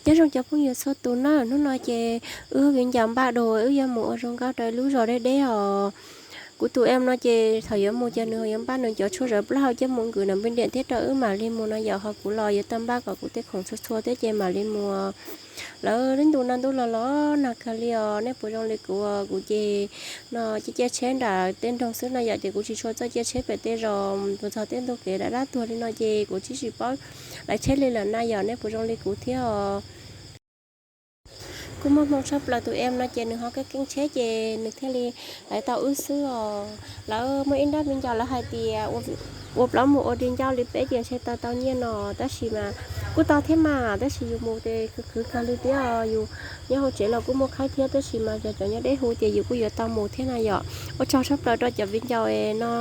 Nyob zoo cov phooj ywg txhua tus nawb, hnub no ces wb viv ncaus npaj dua wb yuav mus ua zoo nkauj rau lub zos deb deb os. Kuv tus em no ces thaum yuav mus ces nws yuav npaj nws cov tshuaj zawv plaub hau coj mus nkwm nram npis diam thiab rau wb mam li mus no yom, ho kuv los yuav tau npaj kom kuv tej khoom txhua txhua thiab ces mam li mus. Lawv lub ntuj no ntuj los los nag kawg li os, nej puas zoo li kuv? Kuv ces no cia cia tsheb nram tej nroog xwb no yom, ces kuv tsis tshua txawj cia tsheb pem tej zos, puas txog tej ntug kev dab dab tuag li no ces kuv tsis tsis paub lawv tsheb li lawm na yom, nej puas zoo li kuv thiab os? Kuj muaj hmoo tshaj plaws, tus em no ces nws ho keej keej tsheb ces nws thiaj li lawv tau wb xwb os. Lawv muaj ib nrab viv ncaus lawv hais tias ua plaub mus ua di ncauj li peb ces ntshe tau tau nyiaj no, tab sis mas kuj tau thiab mas, tab sis yus mus ces khwv khwv kawg li thiab os. Yus nyob hauv tsev los kuj muaj qhaib thiab, tab sis mas yog cov nyob deb hu ces yus kuj yuav tau mus thiab na yom. Ua tsaug tshaj plaws rau cov viv ncaus no,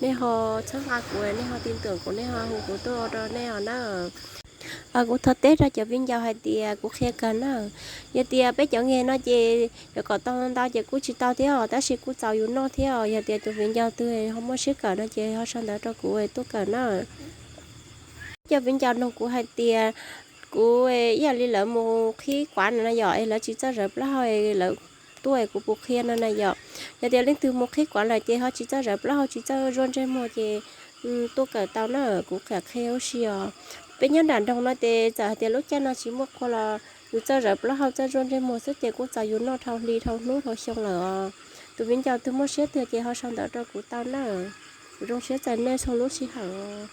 nej ho txhawb nqa kuv, nej ho tin tưởng kuv, nej ho hu kuv tuaj rau nej os na. Kuv thov teb rau cov viv ncaus hais tias kuv qhia kawg na. Yog tias peb cov nqe no ces yuav kom tau ntau ces kuj tsis tau thiab os, tab sis kuj txaus yus noj thiab os. Yog tias tus viv ncaus twg ho muaj siab kawm no ces ho sau ntawv rau kuv tuaj kawm na. Cov viv ncaus nug kuv hais tias kuv ib yam li lawv mus qhib kuav no na yom, es lawv tsis txawj zawv plaub hau, lawv tuaj es kuv puas qhia no na yom. Yog tias leej twg mus qhib kuav lawm ces ho tsis txawj zawv plaub hau, tsis txawj zuaj ntsej muag ces tuaj kawm tau na, kuv qhia qhia huv si os. Peb nyob nram nroog no ces txawm hais tias lub caij no tsis muaj qhua los yus txawj zawv plaub hau txawj zuaj ntsej muag xwb ces kuj txaus yus noj dhau hli dhau hnub dhau xyoo lawm os. Tus viv ncaus twg muaj siab tiag ces ho sau ntawv rau kuv tau na. Kuv zoo siab txais nej txhua lub sij hawm.